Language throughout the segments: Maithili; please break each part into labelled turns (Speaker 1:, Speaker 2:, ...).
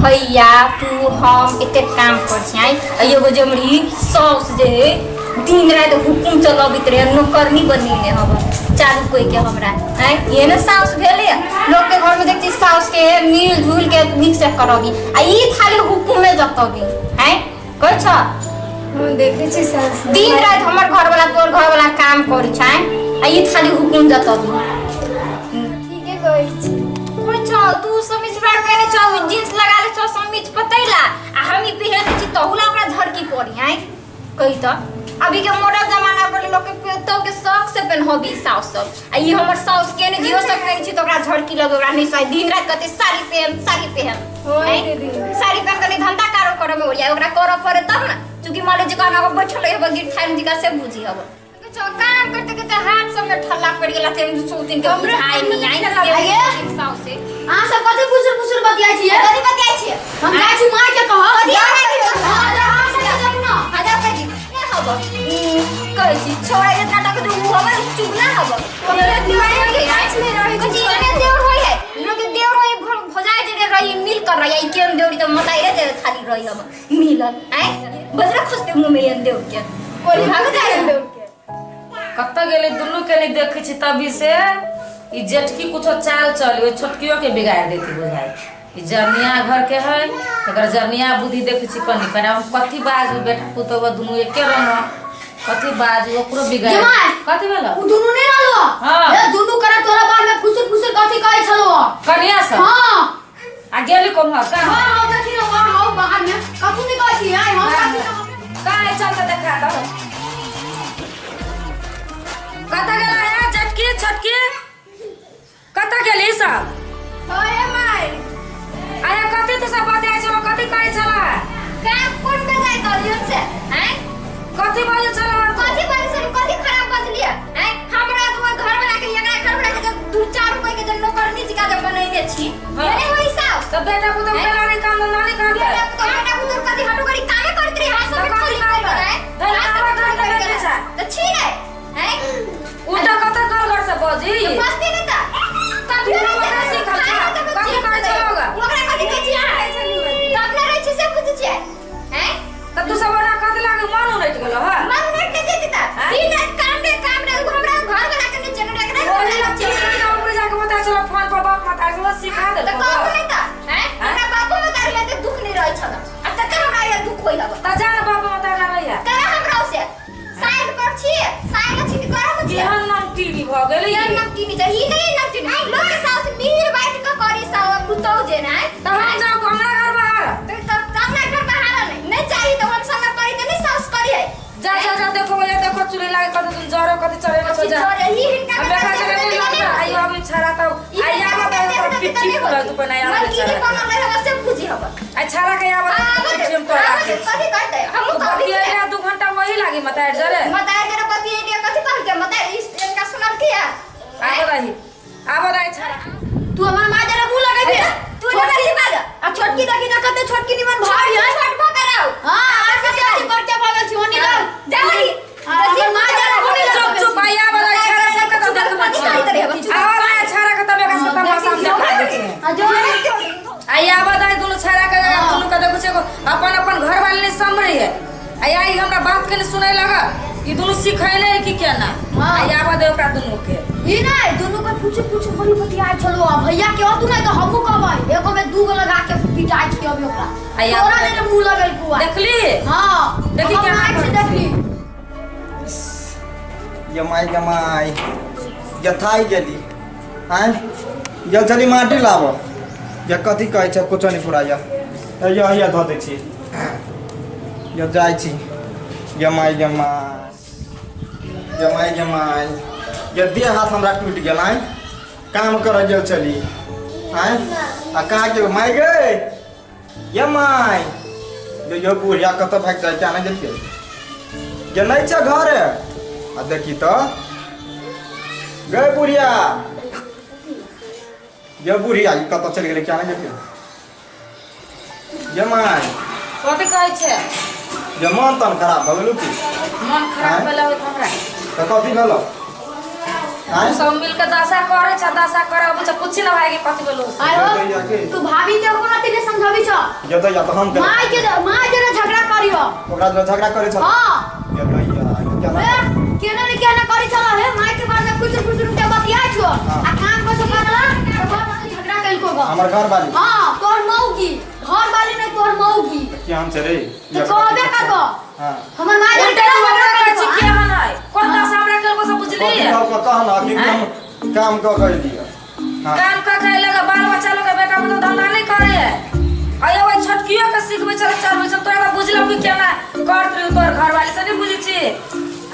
Speaker 1: भैया तू हम एते काम कर छी आइ आ एगो जे हमर ई साउस जे है दिन राति हुकुम चलबैत रहे नौकरनी बनेने हब चारू कोई के हमरा आइ ये ने साउस भेलै लोग के घर में देख छी साउस के मिल जुल के नीक से करबी आ ई खाली हुकुम में जतबी आइ कहै छ
Speaker 2: हम देखै छी सास
Speaker 1: दिन राति हमर घर वाला तोर घर वाला काम करै छै आ ई खाली हुकुम जतबी
Speaker 2: ठीके कहै छी
Speaker 1: कोई छौ तू समीज बार पहने छौ जींस लगा ले छौ समीज पतैला आ हम ई पहिरते छी तहुला ओकरा झड़की पड़ी आइ कही त अभी के मॉडल जमाना पर लोग के तो के शौक से पहनबी साउस सब आ ई हमर साउस के ने जियो सब पहन छी त ओकरा झड़की लगे ओकरा नहीं साई दिन रात कते साड़ी पहन साड़ी पहन
Speaker 2: होय
Speaker 1: आँय?
Speaker 2: दीदी
Speaker 1: साड़ी पहन के नहीं धंधा कारो करे में ओरिया ओकरा करऽ पड़े तब ना चूंकि मान लीजिए कहना बैठल रहब गिर थान जी का से बुझी हब काम करते करते हाथ सब में ठल्ला पड़ गेला ते सौ दिन के
Speaker 3: हमरो
Speaker 1: बुझाई नहीं आई
Speaker 3: ठल्ला
Speaker 1: आइए
Speaker 3: पड़ि
Speaker 1: साउस से
Speaker 3: अहाँ सब कथी फुसुर फुसुर बतियाइ छियै
Speaker 1: कथी बतियाइ छियै
Speaker 3: हम जाइ छी माय के कहब
Speaker 1: कथी माय के कहब?
Speaker 3: हाँ, तऽ अहाँ सब देखू ना
Speaker 1: हजार रुपया दी नहीं हब कहै छी छोड़ा इतना टका दू हब चुगला हब
Speaker 2: ओकरा देवर के गाछ में रहै छै
Speaker 1: कथी एने देवर होय है लोग के देवर होय भजाय जे रही मिल कर रही ई केन देवरी त मताई रे जे खाली रही हब मिलल आय बजरा खसते मुंह में एन देवर के
Speaker 2: कोई
Speaker 1: भाग जाए
Speaker 2: देवर के
Speaker 4: कतऽ गेलै दुनू के नहि देखै छी तभी से ई जेठकी कुछो चाल चली ओहि छोटकियो के बिगाड़ि देती बुझाइ ई जरनिया घर के है एकर जरनिया बुद्धि देखै छी कनि कनि हम कथी बाजू बेटा पुतोह दुनू एके रंग है कथी बाजू ओकरो बिगाड़ि
Speaker 3: जमाइ!
Speaker 4: कथी भेलो
Speaker 3: उ दुनू नहि रहलो
Speaker 4: हाँ।
Speaker 3: ए दुनू करे तोरा बार में फुसुर फुसुर कथी कहै छलो
Speaker 4: कनिया सब
Speaker 3: हां
Speaker 4: आ गेली कोम्हर कहाँ
Speaker 3: हां हां देखी ना वहाँ हाउ बाहर में कथू नहि कहै छी आइ हम कथी
Speaker 4: कहाँ चल तऽ देखा दो कतऽ गेला है छोटकी छोटकी कतऽ गेली सब
Speaker 2: अरे माय
Speaker 4: अरे कथी तू सब बतियाइ छल कथी कहै छला
Speaker 1: का कोन बजाय दलियन से आय
Speaker 4: कथी बाजै छला
Speaker 1: कथी बाजै छली कथी खराब बजलियै आँय हमरा तो ओइ घर वाला के एकरा घर वाला के जब दू चार रुपए के जब नौकरनी जिका जब बनैने छी
Speaker 4: हाँ।
Speaker 1: ये होई साहब
Speaker 4: तऽ बेटा पुतोह
Speaker 1: हैं?
Speaker 4: केना नहि काम धंधा नहि करतै
Speaker 1: बेटा पुतोह बेटा पुतोह कथी हटो करी कामे करत रही हाथ
Speaker 4: तऽ
Speaker 1: सब
Speaker 4: कथी
Speaker 1: छोड़ी
Speaker 4: करतै?
Speaker 1: आँय
Speaker 4: धरि
Speaker 1: हाथ
Speaker 4: कामे
Speaker 1: सब
Speaker 4: करतै
Speaker 1: छोड़ी
Speaker 4: बेटी छै।
Speaker 1: तऽ छी ने आँय
Speaker 4: उल्टा कतऽ घर घर से बजी
Speaker 1: मस्ती नहि तऽ कभी
Speaker 4: तू कतऽ सीखल छा? कथी करै छलौ गा?
Speaker 1: ओकरा कथी कहै छी अहाँ तब ने रहै छी से बुझै छियै आँय
Speaker 4: तऽ तू सब ओना कथी लागे मन उलटि गेलो हँ
Speaker 1: मन उलट नहि जेतै तऽ
Speaker 4: आँय?
Speaker 1: दिन राति काम रे काम रे हमरा घर वाला के नहि चलू एकरा घर
Speaker 4: ओही
Speaker 1: वाला
Speaker 4: लग
Speaker 1: चलू
Speaker 4: चीज के ऊपर जाके बता चलो फोन पर बाप माता से सिखा
Speaker 1: तऽ
Speaker 4: देलको
Speaker 1: कहू नहि तऽ आँय हमरा बापो मतारी लए तऽ दुख नहि रहै छल आ तकर हमरा ये दुख होइ हब
Speaker 4: तऽ जा ने बाप माता रहै है
Speaker 1: करा हमरा से साइड पर छी साइड छी कि करब छी
Speaker 4: केहन नाम टीवी भऽ गेलै
Speaker 1: ये नमकीन छै ई नहि नमकीन लोग के साउस मिहिर बैठ के करी साउ पुतौ जे ने
Speaker 4: तऽ हम जाउ हमरा घर बाहर
Speaker 1: तऽ अपना घर बाहर नहीं नहीं चाहिए तो हम संग करी तऽ नहीं साउस करी है
Speaker 4: जा जा जा देखो भैया देखो चूल्हे लागे कथी तुम जरो कथी चढ़े छो जा
Speaker 1: ई हिनका
Speaker 4: अब देखा चले नहीं लगता आइयो अभी छाड़ा तो आइया बता तो पिट्ठी फूला तू पना यार
Speaker 1: मनकीनी बनल रहे हब से बुझी हब
Speaker 4: आ छाड़ा के आवा पिट्ठी हम तो राखे
Speaker 1: कथी कहते हमहू कहबी
Speaker 4: बतिया 2 घंटा वही लागी मत जरे
Speaker 1: मतार जरे बतियेलियै कथी कहलकै मतार ई इनका सुनल किया
Speaker 4: आबो रही आबो रही छाड़ा
Speaker 3: तू हमर माय जरा मुंह लगेबे
Speaker 1: तू ने कथी बाज
Speaker 3: आ छोटकी देखी ना कते छोटकी निमन भाभी है
Speaker 1: छोट भ कराओ
Speaker 3: हां आज कते अथी करके भागल छी ओनी लग
Speaker 1: जावली
Speaker 3: हमर माय जरा मुंह नहीं
Speaker 4: चुप चुप आइया बता छाड़ा सब के तो देखबै
Speaker 1: कथी करैत रहे हब
Speaker 4: आबो रही छाड़ा के तब एक सप्ताह मौसम देखा दै छै
Speaker 3: आ जो
Speaker 4: आइया बता दुनू छाड़ा के दुनू के देखै छै एगो अपन अपन घर वाले नहीं समरे है आइया ई हमरा बात के नहीं सुनै लगा ई दुनू सिखै नहीं कि केना
Speaker 3: हाँ।
Speaker 4: आइया बता ओकरा दुनू के
Speaker 3: ई नहीं दुनू के पूछ पूछ बड़ी बतियाइ छलो आ भैया के और तू नहीं तो हमहू कहबै एगो में दू गो लगा के पिटाइ छी अभी ओकरा
Speaker 4: आइया
Speaker 3: तोरा देने मुंह लगल कुआ
Speaker 4: देखली
Speaker 3: हां
Speaker 4: देखी
Speaker 3: हम
Speaker 4: केना
Speaker 3: आँखि से
Speaker 4: करै
Speaker 3: देखली
Speaker 5: जमाई जमाई जथाई गेली आँय जल चली माटी लाब या कथी कहै छै कुछो नहि फुराइया या हैया धऽ दै छी या जाइ छी जमाई जमाई जमाई जमाई या देह हाथ हमरा टूटि गेल आँय काम करऽ गेल चली आँय आ कहाँ गेल माय गे ये माय यो यो बुढ़िया कतऽ भागि जाइ क्या नहि गेलियै गे नहि छै घरे आ देखी तऽ गे बुढ़िया ये बुढ़िया ई कतऽ चलि गेलै क्या नहि गेलियै ये माय
Speaker 4: कथी कहै छै
Speaker 5: ये मन तन खराब भऽ गेलौ की
Speaker 4: मन खराब भेलै होत हमरा
Speaker 5: तऽ कथी भेलौ आँय
Speaker 4: सब मिल के दशा करे छै दशा करे अबै छै पूछी ना भाई के कथी भेलो
Speaker 3: आयो
Speaker 5: भैया के
Speaker 3: तू भाभी के कोनो अथी नहीं समझ समझाबी छ
Speaker 5: ये दैया तो हम
Speaker 3: माय के माय जरा झगड़ा करियो
Speaker 5: ओकरा जो झगड़ा करे छल
Speaker 3: हां
Speaker 5: ये दैया केना
Speaker 3: ए केना ने केना करी छल हे माय के बारे में कुछ कुछ के बतिया छो आ काम कसो करला तो घर से झगड़ा कइलको ग
Speaker 5: हमर घर वाली
Speaker 3: हां तोर मौगी घर वाली ने तोर मौगी
Speaker 5: केहन छै रे
Speaker 3: तो कहबे का को
Speaker 5: हां
Speaker 3: हमर माय
Speaker 4: उल्टा
Speaker 3: जरा
Speaker 4: झगड़ा
Speaker 3: झगड़ा
Speaker 4: करै छी
Speaker 3: कइलको
Speaker 4: केहन है कोता से हमरा केलको से बुझली
Speaker 5: कथी कह ना कि हम काम क के लिअ हां
Speaker 4: काम का खाए लगा बाल बच्चा लोग के बेटा पुतोह धंधा नहीं करे है अयो ओइ छोटकियो के सिखबै छल चलबै छल तोरा तऽ बुझलक कि केना करत रही तोहर घरवाली से नहीं बुझै छी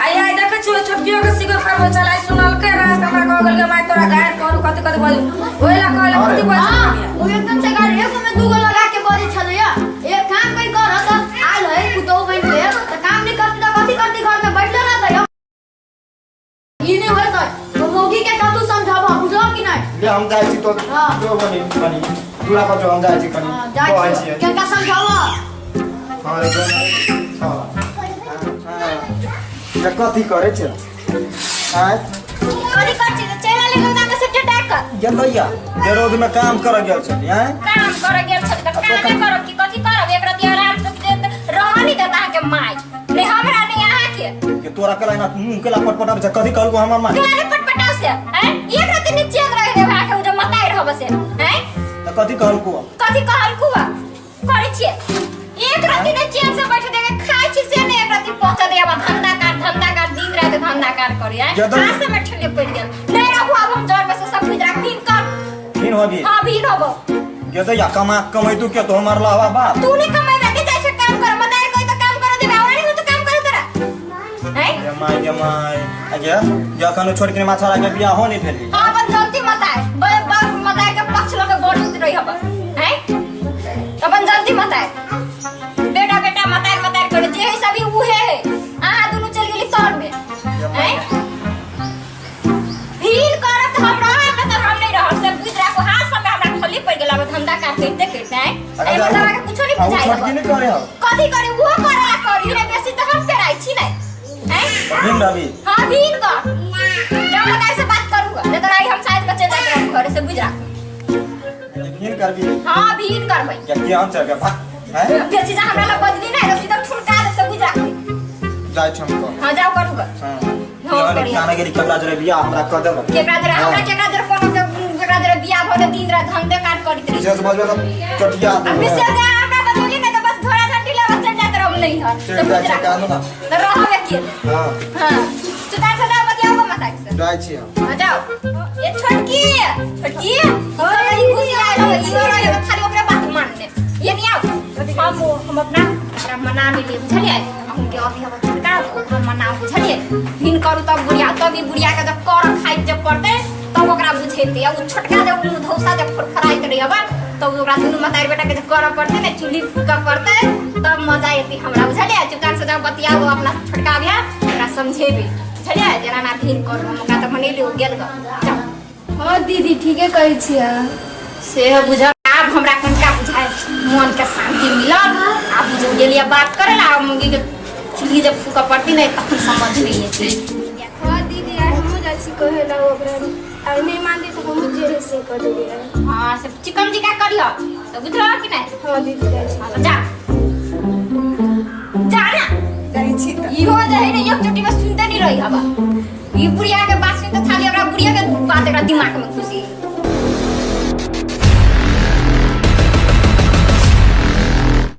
Speaker 4: आइ आइ देखै छी ओइ छोटकियो के सिखबै करबै छल आइ सुनलकै रास्ता हमरा कह गेल माय तोरा गारि करू कथी कथी बजू ओइ ला कहले कथी बजू
Speaker 3: हां ओ एकदम से गाड़ी एगो में दूगो लगा के बजै छलैया एक काम कोई कर त आयल है पुतोह बन के त काम नहीं करती त कथी करती घर में बैठले रहतै ई नहीं होय त तो मौगी के कतू समझाबो बुझलो कि नहीं
Speaker 5: ले हम जाइ छी तो
Speaker 3: हाँ।
Speaker 5: जो बनी बनी दूरा पर जो हम जाइ छी कनी
Speaker 3: हां
Speaker 5: कहै
Speaker 3: जाइ
Speaker 5: छियै
Speaker 3: छी केनका समझाबो
Speaker 5: हां हां हां ये कथी करै छै आँय
Speaker 1: कथी कर छी चलि आले गंगा के सबटा डाक कर
Speaker 5: ये दैया जे रोज में काम करऽ गेल छली आँय
Speaker 1: काम करे गेल छली तऽ कामे करब कि कथी करब एक राति आराम से रहऽ नहीं देता अहाँके माय नहीं हमरा नहीं अहाँके
Speaker 5: के तोरा केला ना मुंह केला पटपटाबै छै कथी कहलको हमर माय
Speaker 1: केला नहीं पटपटाव से हैं एक राति नीचे रह देब अहाँके उ जे मताइ रहब से हैं
Speaker 5: त कथी कहलको
Speaker 1: कथी कहलकू बा करै छियै एक राति ने चैन से बैठ देके खाइ छी से ने एक राति पहुंचा दे आब धंधा कार धंधा कार दिन राति धंधा कार करी हैं
Speaker 5: जदन-
Speaker 1: हाथ से में ठेले पड़ गेल नहीं रहू आब हम जर में से सब गुजरा भीन कर
Speaker 5: फिर होबी
Speaker 1: हां भीन होबो
Speaker 5: ये दैया कमा कमैतू के तो हमर लावा बाप
Speaker 1: तू नहीं कमेबे के जाइ छै काम कर मदार कोई तो काम कर देबे और नहीं तो काम कर तोरा हैं
Speaker 5: गे माय गे माय आ गे जखन छोड़ के माछारा के बियाह हो नहीं भेली
Speaker 1: हां अपन जल्दी मत आए बे बाप मत आए के पक्ष लके बढ़त रही हब हैं अपन जल्दी मत आए बेटा बेटा मत आए मत आए करे जे है सभी उहे है अहाँ दुनू चल गेली तर में हैं भीड़ करत हम रहब न त हम नहीं रहब से बुझ राखो हाथ सब हमरा खली पड़ गेल अब धंधा कार करते करते हैं ए मतलब के कुछो नहीं बुझाई
Speaker 5: छोटकी नहीं करे हो
Speaker 1: कथी करे वो करेला करी रे बेसी त हम पेराई छी नहीं हैं
Speaker 5: भीम रवि
Speaker 1: हां भीड़ कर जब लगा से बात करूंगा नहीं तो आई हम शायद बच्चे जाके हम घरे से बुझ राखो
Speaker 5: भीम करबी
Speaker 1: हां भीड़ करबै
Speaker 5: या के हम चल के भाग हैं
Speaker 1: बेसी जा हमरा लग बजली नहीं तो सीधा ठुनका दे से बुझ राखो
Speaker 5: जाइ छी हम
Speaker 1: हां जाओ करूंगा
Speaker 5: हां
Speaker 1: हाँ, बढ़िया।
Speaker 5: खाना गेली केकरा जरे बियाह हमरा कह देलक
Speaker 1: केकरा जरा हमरा केकरा जरा कोनो के केकरा जरा बियाह भऽ गेल दिन रात धंधे काट करैत रही
Speaker 5: विशेष बजबे तऽ चटिया
Speaker 1: आ विशेष जे हमरा बजौली नहीं तो बस धोरा झंडी लेबऽ चल जाइत रहब नहीं हर
Speaker 5: चलि जाइ छी कानू ना
Speaker 1: तो रहब अकेले
Speaker 5: हां
Speaker 1: हाँ चुता सदा बतियाओ मत से
Speaker 5: जाइ छी हम
Speaker 1: हाँ जाओ ये छोटकी छोटकी ई घुस आयल हो इहो रहे तो खाली ओकरे बात मान ले ये नहीं आओ हम अपना ओकरा मना लेलियै बुझलियै अहूँके अभी हम छोटका ओकरो मनाउ बुझलियै भिन करू तब बुढ़िया तब ई बुढ़िया के जब कर खाइ जब पड़तै तब ओकरा बुझेतै आ उ छोटका जब मुँह धौसा जब फड़फड़ाइत रही हबा तब ओकरा दुनू मतारी बेटा के जब करऽ पड़तै ने चूल्ही फूकऽ पड़तै तब मजा एतै हमरा बुझलियै चुपचाप से जब बतियाबो अपना छोटका भैया ओकरा समझेबै बुझलियै जेना ना भिन करू हम ओकरा तऽ मनेली ओ गेल गऽ जाउ
Speaker 2: हँ दीदी ठीके कहै छी अहाँ
Speaker 1: से बुझल आब हमरा कनिका बुझाय मन के शांति मिलल आब बुझ गेलियै बात करे ला आब मुगी के चूल्ही जब फूकऽ पड़ती ने तखन समझ नहीं एतै
Speaker 2: हँ दीदी आइ हमहूँ जाइ छी कहै ला ओकरा आइ नहि मानतै तऽ हमहूँ जे है से कऽ देबै आइ।
Speaker 1: हाँ से चिकन चिका करिह तऽ बुझल कि नहि
Speaker 2: हँ दीदी जाइ छी
Speaker 1: हाँ तऽ जा जा ना
Speaker 2: जाइ छी तऽ
Speaker 1: इहो जे है ने एक चोटी में सुनते नहीं रही हवा ई बुढ़िया के बात सुन के खाली हमरा बुढ़िया के बात एकरा दिमाग में घुसी